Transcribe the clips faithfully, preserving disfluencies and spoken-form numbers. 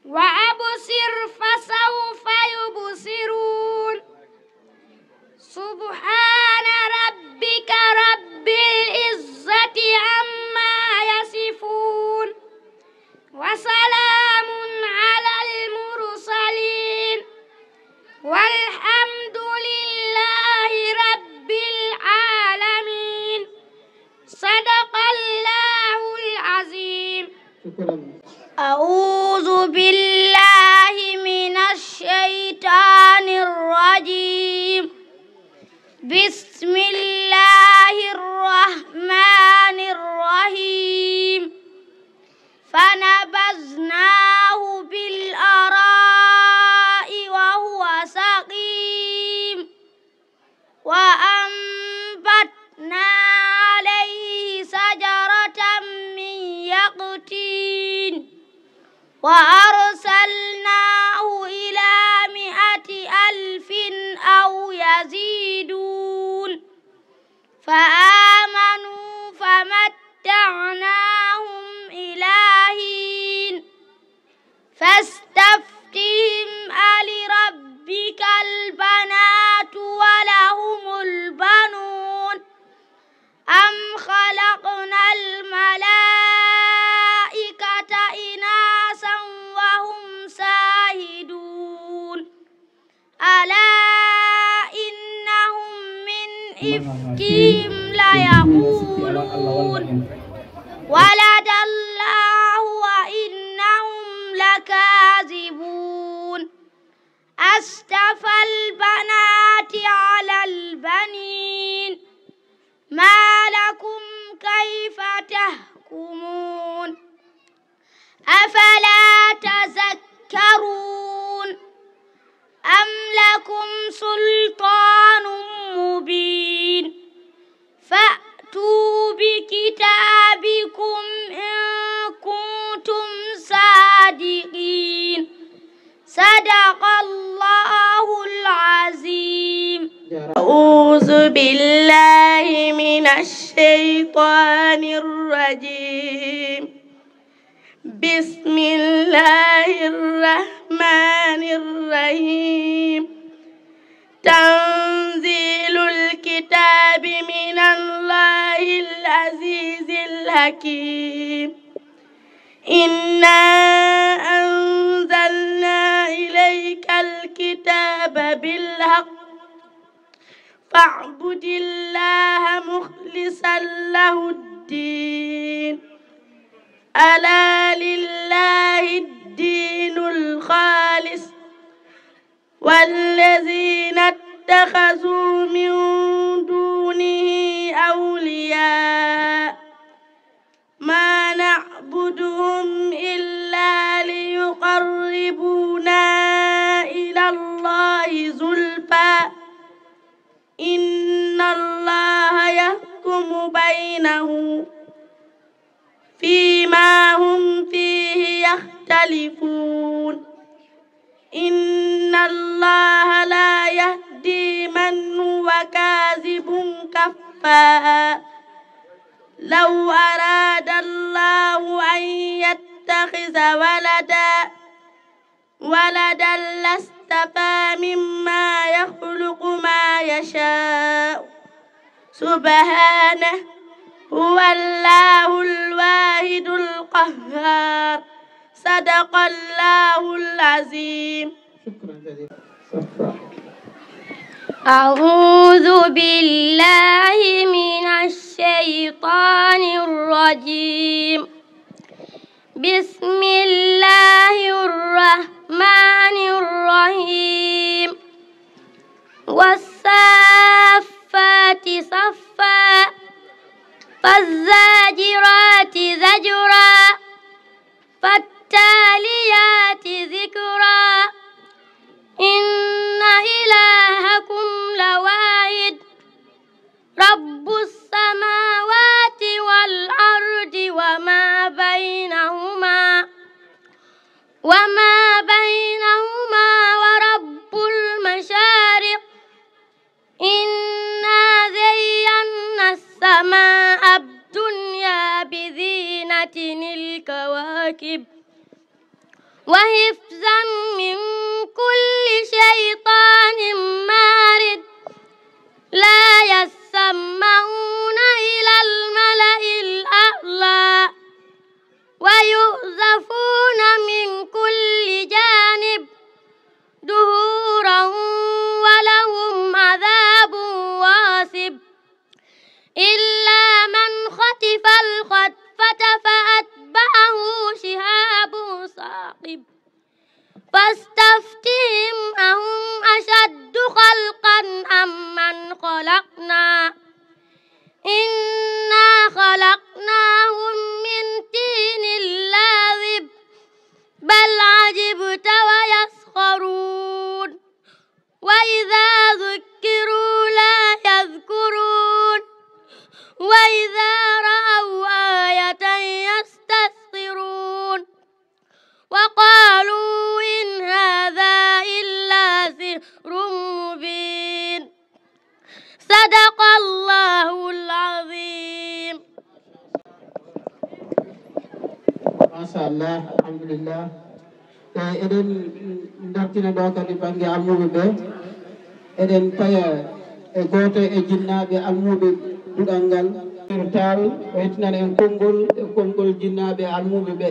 وأبصر فسوف يبصرون. سبحان ربك رب العزة عما يصفون. وسلام على المرسلين. والحمد لله رب العالمين. صدق الله العظيم. شكرا. أعوذ بالله من الشيطان الرجيم. بسم الله الرحمن الرحيم. فنبذناه بالعراء وهو سقيم. وأنبتنا عليه شجرة من يقطين. وأرسلناه إلى مائة ألف أو يزيدون. فآمنوا فمتعناهم إلى حين. فاستفتهم ألربك البنات ولهم البنون أم خلقنا الملائكة إناثا وهم شاهدون. ألا إنهم من إفكهم ليقولون. ولد الله وإنهم لكاذبون. أصطفى البنات على البنين. ما لكم كيف تحكمون. أفلا تذكرون. أم لكم سلطان مبين. فأتوا بكتابكم إن كنتم صادقين. صدق الله العظيم. أعوذ بالله من الشيطان الرجيم. بسم الله الرحمن الرحيم. تنزيل الكتاب من الله العزيز الحكيم. إنا أنزلنا إليك الكتاب بالحق فاعبد الله مخلصا له الدين. ألا لله الدين الخالص والذين اتخذوا من دونه أولياء ما نعبدهم إلا ليقربونا إلى الله زلفى إن الله يحكم بينهم فيما هم فيه يختلفون. إن الله لا يهدي من هو كاذب كفار. لو أراد الله أن يتخذ ولدا ولدا لاصطفى مما يخلق ما يشاء. سبحانه هو الله الواحد القهار. صدق الله العظيم. شكرا جزيلا. صفا. أعوذ بالله من الشيطان الرجيم. بسم الله الرحمن الرحيم. والصافات صفا. فالزاجرات زجرا. فالتاليات ذكرا. إن إلهكم لواحد. رب السماوات والأرض وما بينهما، وما بينهما ورب المشارق. إنا زينا السماء الدنيا بزينة الكواكب. وهي وحفظا من كل شيطان مارد. لا يسمعون إلى الملأ الأعلى ويقذفون من كل جانب دحورا ولهم عذاب واصب. إلا من خطف الخطفة فأتبعه شهاب ثاقب. فاستفتهم أهم أشد خلقا أم من خلقنا؟ إنا خلقناهم من طين لازب. بل عجبت ويسخرون. وإذا ذكروا لا يذكرون. وإذا رأوا آية يستسخرون. وقالوا إن هذا إلا سحر مبين. صدق الله العظيم. Machallah, alhamdulillah. E eɗen dartina ɗo kadi bannge almuɓe ɓe. Eɗen paya e gooto e jinnaaɓe almuɓe duɗal ngal. Taal o yettinan en konngol e konngol jinnaaɓe almuɓe ɓe,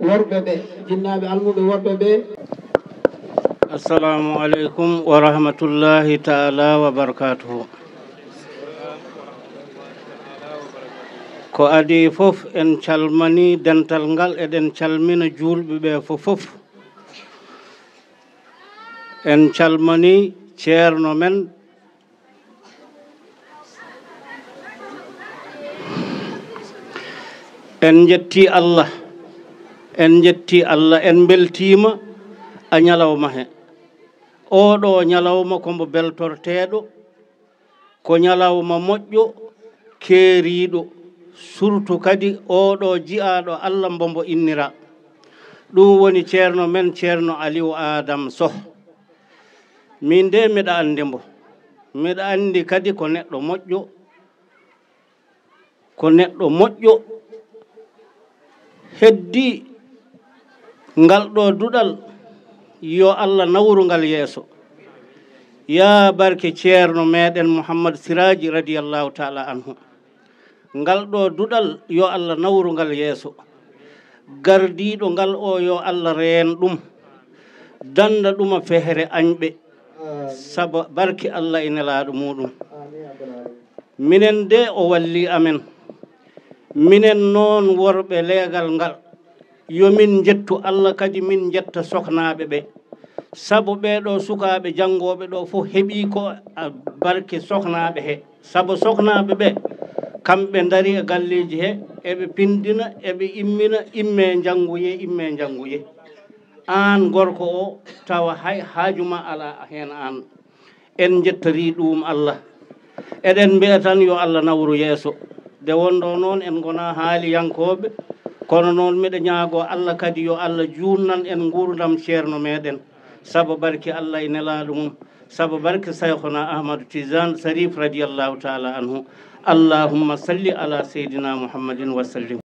worɓe ɓe, jinnaaɓe almuɓe worɓe ɓe. Assalamu aleykum wa rahmatullahi taala wa barakatuhu. Ko adii fof, en calmanii dental ngal, eɗen calmina juulɓe ɓe fof fof. En calmanii ceerno men. En njettii Allah, en njettii Allah, en mbeltiima a ñalawma he. Oo ɗoo ñalawma ko mbo beltorteeɗo, ko ñalawma moƴƴo, keeriiɗo, surtout kadi oo ɗoo jiyaaɗo Allah mbo mbo inniraa. Ɗum woni ceerno men, ceerno Aliou Adam Soh. Miin de, miɗa anndi mbo. Miɗa anndi kadi ko neɗɗo moƴƴo, ko neɗɗo moƴƴo. Heddii ngal ɗoo duɗal, yo Allah nawru ngal yeeso. Yaa barke ceerno meeɗen Muhammad Siraaji radiyallahu taala anhu. Ngal ɗoo duɗal, yo Allah nawru ngal yeeso. Gardiiɗo ngal oo, yo Allah reen ɗum, dannda ɗuma fehere añɓe, sabo barke Allah e nelaaɗo muuɗum. Minen de, o wallii amen. Minen noon worɓe leegal ngal, yo min njettu Allah, kadi min njetta soknaaɓe ɓe. Sabo ɓee ɗoo sukaaɓe janngooɓe ɗoo fof heɓii ko a barke soknaaɓe he. Sabo soknaaɓe ɓe, kamɓe ndarii e galleeji he, eɓe pinndina, eɓe immina, immee njannguyee, immee njannguyee. Aan gorko oo, tawa hay haaju ma alaa heen aan. En njettarii ɗuum Allah. Eɗen mbiya tan yo Allah nawru yeeso. Nde wonɗo noon en ngonaa haaliyankooɓe, kono noon miɗa ñaagoo Allah kadi yo Allah juutnan en nguurndam ceerno meeɗen. Sabo barke Allah e nelaaɗo mum, sabo barke Saykhuna Ahmadu Tijaan Sariif radiyallahu taala anhu. Allahumma salli ala Seydina Muhammadin wa sallim.